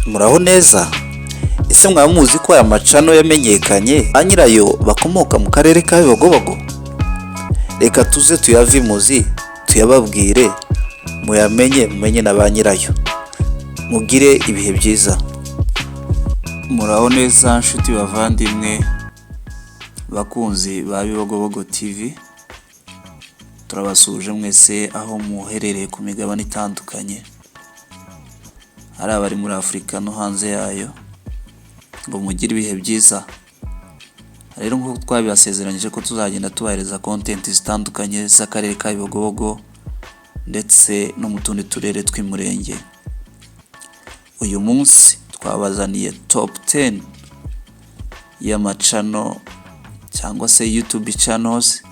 Muraho neza? Ese mwaba muzi ko aya macano yamenyekanye, ba nyirayo bakomoka mu karere ka Bibogobogo? Reka tuze tuyave imuzi tuyababwire, muyamenye, mumenye na ba nyirayo. Mugire ibihe byiza. Muraho neza nshuti bavandimwe, bakunzi ba Bibogobogo TV, turabasuhuje mwese aho muherereye ku migabane itandukanye, ari abari muri Afurika no hanze yayo, ngo mugire ibihe byiza. Rero nk'uko twabibasezeranyije ko tuzagenda tubahereza content zitandukanye z'akarere ka Bibogobogo ndetse no mu tundi turere tw'Umurenge. Uyu munsi twabazaniye top 10 y'amacano cyangwa se YouTube channels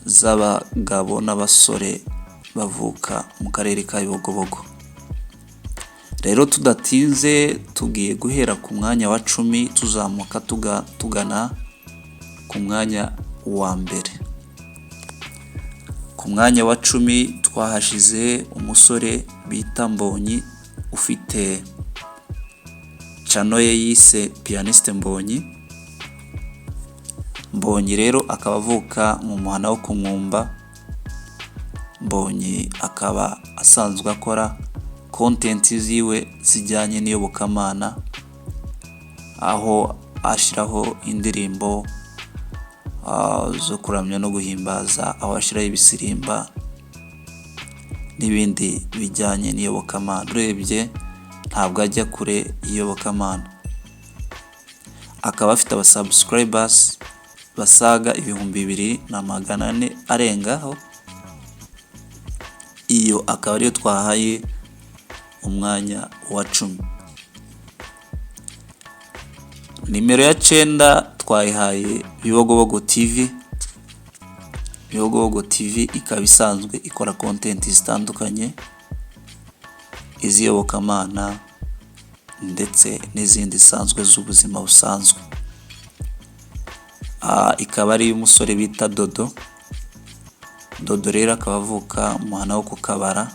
z'abagabo n'abasore bavuka mu karere ka Bibogobogo. Rero tudatinze, tugiye guhera ku mwanya wa 10 tuzamuka tugana ku mwanya wa mbere. Ku mwanya wa 10 twahashize umusore bita Mbonyi, ufite channel ye yise Pianiste Mbonyi. Mbonyi rero akaba avuka mu muhana wo ku Mwumba. Mbonyi akaba asanzwe akora content ziwe zijyanye n'iyobokamana, aho ashyiraho indirimbo zo kuramya no guhimbaza, aho ashyiraho ibisirimba n'ibindi bijyanye n'iyobokamana. Urebye ntabwo ajya kure y'iyobokamana. Akaba afite abasubscribers basaga 2400 arengaho. Iyo akaba ariyo twahaye umwanya wa 10. Nimero ya 9 twayihaye Bibogobogo TV. Bibogobogo TV ikaba isanzwe ikora content zitandukanye, iz'iyobokamana ndetse n'izindi zisanzwe z'ubuzima busanzwe. Ikaba ari iy'umusore bita Dodo. Dodo rero akaba avuka mu muhana wo ku Kabara,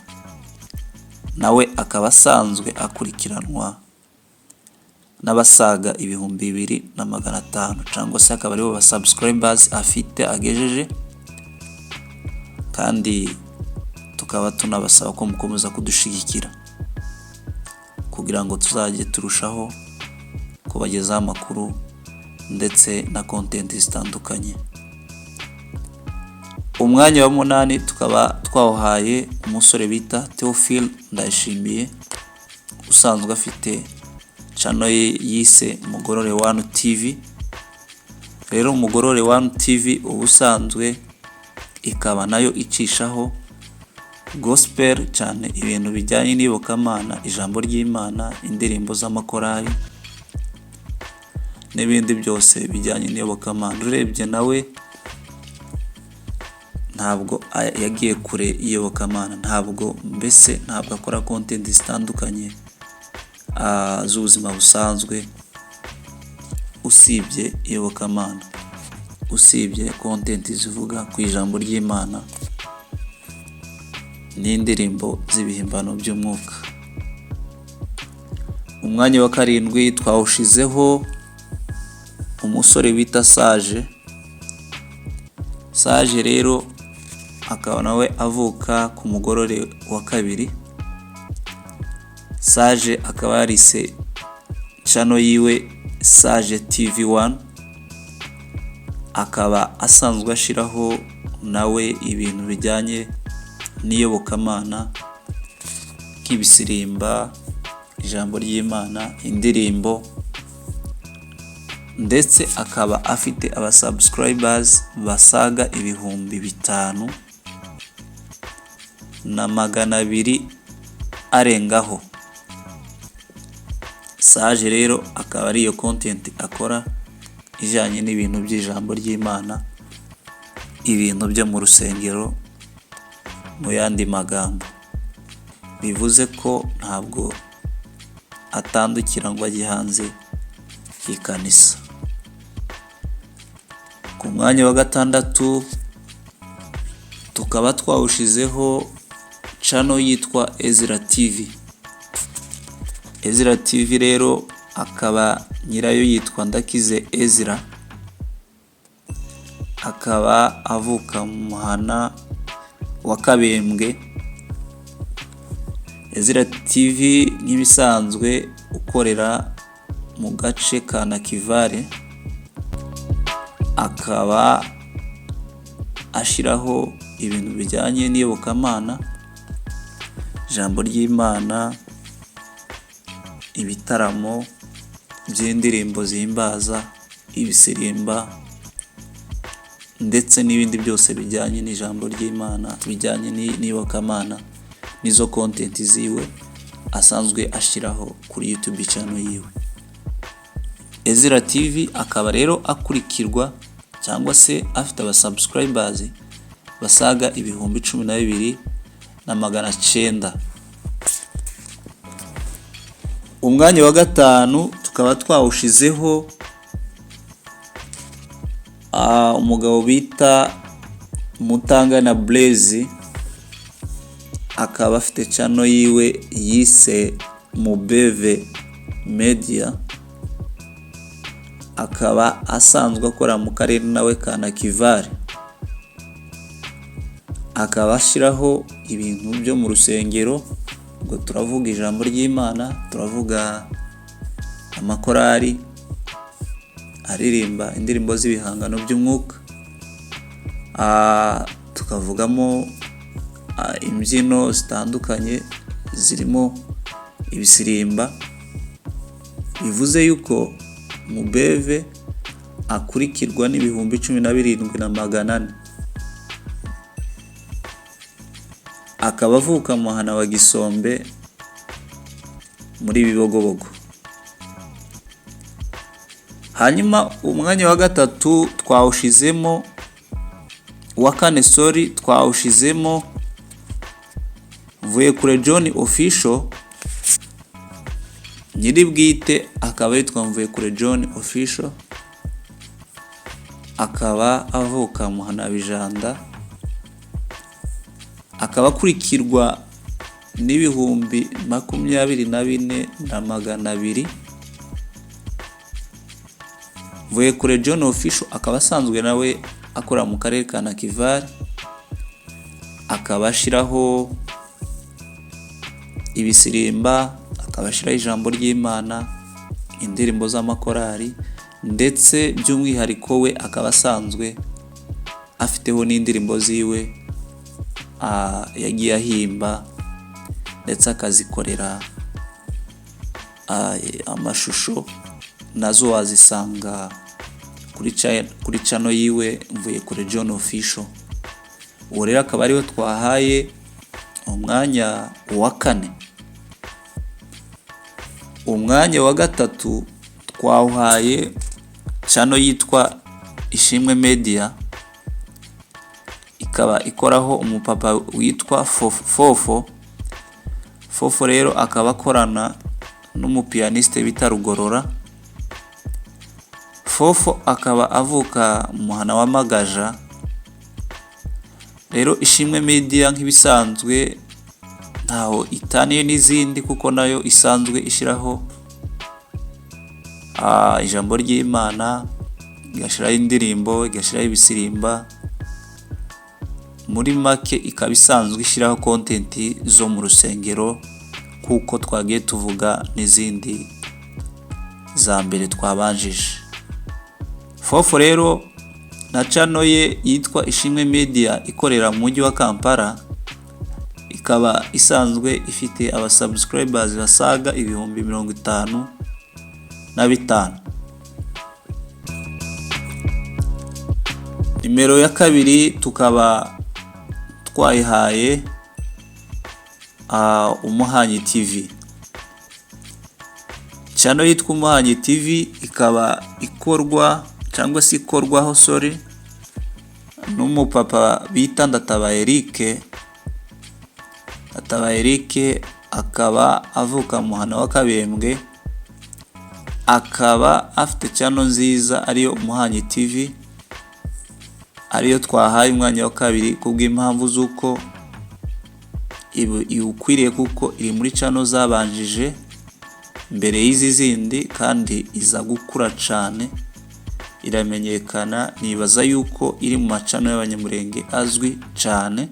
nawe akaba asanzwe akurikiranwa n'abasaga 2500, cyangwa se akaba aribo ba subscribers afite agejeje, kandi tukaba tunabasaba ko mukomeza kudushyigikira kugira ngo tuzajye turushaho kubagezaho amakuru ndetse na content zitandukanye. Umwanya wa 8 tukaba twawuhaye umusore bita Theophile Ndayishimiye, usanzwe afite channel ye yise Mugorore One TV. Rero Mugorore One TV ubusanzwe ikaba nayo icishaho gospel cyane, ibintu bijyanye n'iyobokamana, ijambo ry'Imana, indirimbo z'amakorali n'ibindi byose bijyanye n'iyobokamana. Urebye nawe ntabwo yagiye kure y'iyobokamana, ntabwo mbese ntabwo akora content zitandukanye z'ubuzima busanzwe usibye iyobokamana, usibye content zivuga ku ijambo ry'Imana n'indirimbo z'ibihimbano by'umwuka. Umwanya wa 7 twawushizeho umusore bita Sage. Sage rero akaba nawe avuka ku Mugorore wa kabiri. Sage akaba yarise channel yiwe Sage TV One, akaba asanzwe ashyiraho nawe ibintu bijyanye n'iyobokamana nk'ibisirimba, ijambo ry'Imana, indirimbo, ndetse akaba afite abasubscribers basaga 5200 arengaho. Sage rero akaba ari iyo content akora ijyanye n'ibintu by'ijambo ry'Imana, ibintu byo mu rusengero mu yandi magambo. Bivuze ko ntabwo atandukira ngo ajye hanze y'ikanisa. Ku mwanya wa 6 tukaba twawushizeho channel yitwa Ezra TV. Ezra TV rero akaba nyirayo yitwa Ndakize Ezra, akaba avuka mu muhana wa Kabembwe. Ezra TV nk'ibisanzwe ukorera mu gace ka Nakivale, akaba ashyiraho ibintu bijyanye n'iyobokamana, ijambo ry'Imana, ibitaramo by'indirimbo zihimbaza, ibisirimba ndetse n'ibindi byose bijyanye n'ijambo ry'Imana, bijyanye n'iyobokamana, nizo content ziwe asanzwe ashyiraho kuri YouTube channel yiwe. Ezra TV akaba rero akurikirwa cyangwa se afite aba subscribers basaga 12,900. Umwanya wa gatanu tukaba twawushizeho umugabo bita Mutangana Blaise, akaba afite channel yiwe yise Mubeve Media, akaba asanzwe akora mu karere nawe ka Nakivale, akaba ashyiraho ibintu byo mu rusengero. Ubwo turavuga ijambo ry'Imana, turavuga amakorari aririmba indirimbo z'ibihangano by'umwuka, tukavugamo imbyino zitandukanye zirimo ibisirimba. Bivuze yuko Mubeve akurikirwa n'17,400, akaba avuka mu muhana wa Gisombe muri Bibogobogo. Hanyuma umwanya wa gatatu twawushizemo, uwa kane sorry, twawushizemo Mvuyekure John Official, nyiri bwite akaba yitwa Mvuyekure John Official, akaba avuka muhana Bijanda, akaba akurikirwa n'24,200. Mvuyekure John Official akaba asanzwe nawe akora mu karere ka Nakivale, akaba ashyiraho ibisirimba, akaba ashyiraho ijambo ry'Imana, indirimbo z'amakorari, ndetse by'umwihariko we akaba asanzwe afiteho n'indirimbo ziwe yagiye ahimba ndetse akazikorera amashusho, nazo wazisanga kuri channel yiwe Mvuyekure John Official. Uwo rero akaba ariwe twahaye umwanya wa kane. Umwanya wa gatatu twawuhaye channel yitwa Ishimwe Media, ikaba ikoraho umupapa witwa Fofo. Fofo rero akaba akorana n'umupiyaniste bita Rugorora. Fofo akaba avuka mu muhana wa Magaja. Rero Ishimwe Media nk'ibisanzwe ntaho itaniye n'izindi, kuko nayo isanzwe ishyiraho ijambo ry'Imana, igashyiraho indirimbo, igashyiraho ibisirimba, muri make ikaba isanzwe ishyiraho content zo mu rusengero kuko twagiye tuvuga n'izindi za mbere twabanjije. Fofo rero na channel ye yitwa Ishimwe Media ikorera mu mujyi wa Kampala, ikaba isanzwe ifite aba subscribers basaga 55,000. Nimero ya kabiri tukaba twayihaye Umuhanyi TV. Channel yitwa Umuhanyi TV ikaba ikorwa cyangwa se ikorwaho sorry n'umupapa bita Ndatabaye Eric. Ndatabaye Eric akaba avuka mu muhana wa Kabembwe, akaba afite channel nziza ariyo Umuhanyi TV, ariyo twahaye umwanya wa kabiri kubw'impamvu z'uko iwukwiriye, kuko iri muri channel zabanjije. mbere y'izi zindi, kandi iza gukura cyane, iramenyekana. Nibaza yuko iri mu ma channel y'Abanyamurenge azwi cyane,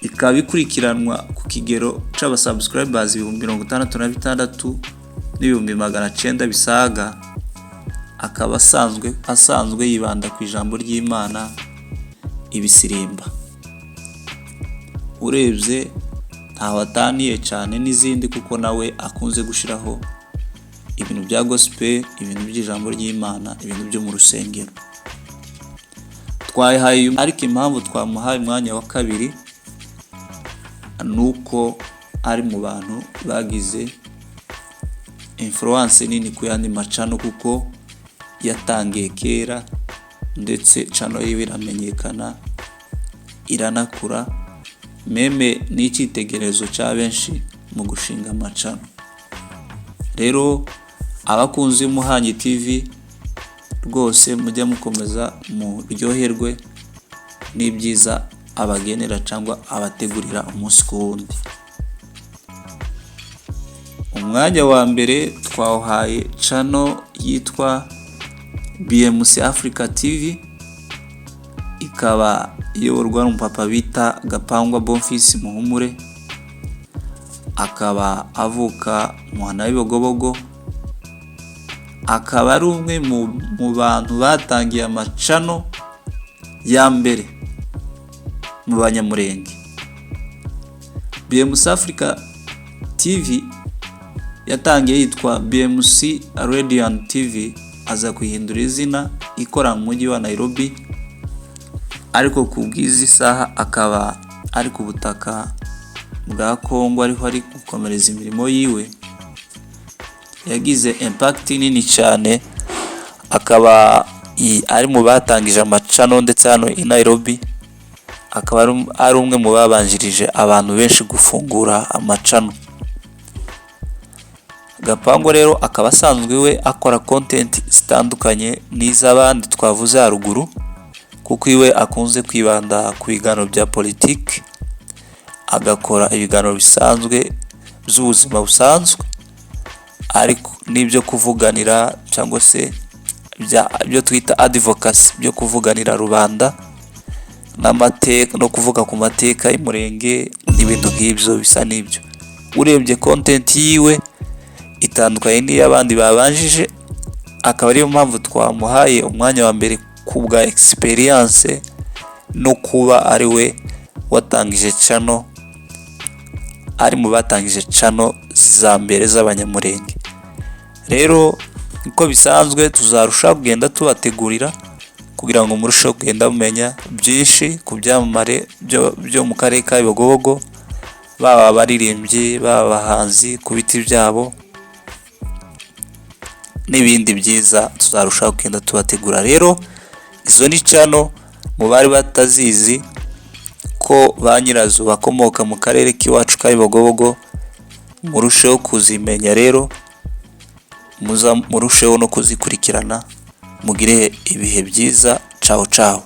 ikaba ikurikiranwa ku kigero c'aba subscribers 66,900 bisaga. Akaba asanzwe yibanda ku ijambo ry'Imana, ibisirimba. Urebye ntaho ataniye cyane n'izindi, kuko nawe akunze gushyiraho ibintu bya gospel, ibintu by'ijambo ry'Imana, ibintu byo mu rusengero. Twayihaye, ariko impamvu twamuhaye umwanya wa kabiri ni uko ari mu bantu bagize influence nini ku yandi ma channel, kuko yatangiye kera, ndetse channel yiwe iramenyekana, iranakura, même n'icyitegererezo cya benshi mu gushinga ama channel. Rero abakunzi b'Umuhanyi TV rwose, mujye mukomeza muryoherwe n'ibyiza abagenera cyangwa abategurira umunsi ku wundi. Umwanya wa mbere twawuhaye channel yitwa BMC Africa TV, ikaba iyoborwa n'umupapa bita Gapangwa Bonfils Muhumure, akaba avuka muhana w'Ibibogobogo, akaba ari umwe mu bantu batangiye ama channel ya mbere mu Banyamurenge. BMC Africa TV yatangiye yitwa BMC Radiant TV, aza kuyihindura izina, ikora mu mujyi wa Nairobi, ariko ku bw'izi saha akaba ari ku butaka bwa Kongo, ariho ari gukomereza imirimo yiwe. Yagize impact nini cyane, akaba ari mu batangije ama channel, ndetse hano i Nairobi akaba ari umwe mu babanjirije abantu benshi gufungura ama channel. Gapangu rero akaba asanzwe we akora content zitandukanye n'iz'abandi twavuze haruguru, kuko iwe akunze kwibanda ku biganiro bya politiki, agakora ibiganiro bisanzwe by'ubuzima busanzwe, ariko n'ibyo kuvuganira cyangwa se ibyo twita advocacy, byo kuvuganira rubanda n'amateka no kuvuga ku mateka y'Umurenge n'ibintu nk'ibyo bisa n'ibyo. Urebye content yiwe itandukanye n'iy'abandi babanjije, akaba ariyo mpamvu twamuhaye umwanya wa mbere ku bwa experience no kuba ari we watangije channel, ari mu batangije channel za mbere z'Abanyamurenge. Rero uko bisanzwe, tuzarushaho kugenda tubategurira kugira ngo murusheho kugenda mumenya byinshi ku byamamare byo mu karere ka Bibogobogo, baba abaririmbyi, baba abahanzi ku biti byabo n'ibindi byiza tuzarushaho kugenda tubategura. Rero izo ni channel mu bari batazizi ko ba nyirazo bakomoka mu karere k'iwacu ka Bibogobogo, murusheho kuzimenya. Rero muza murusheho no kuzikurikirana. Mugire ibihe byiza. Cawo cawo.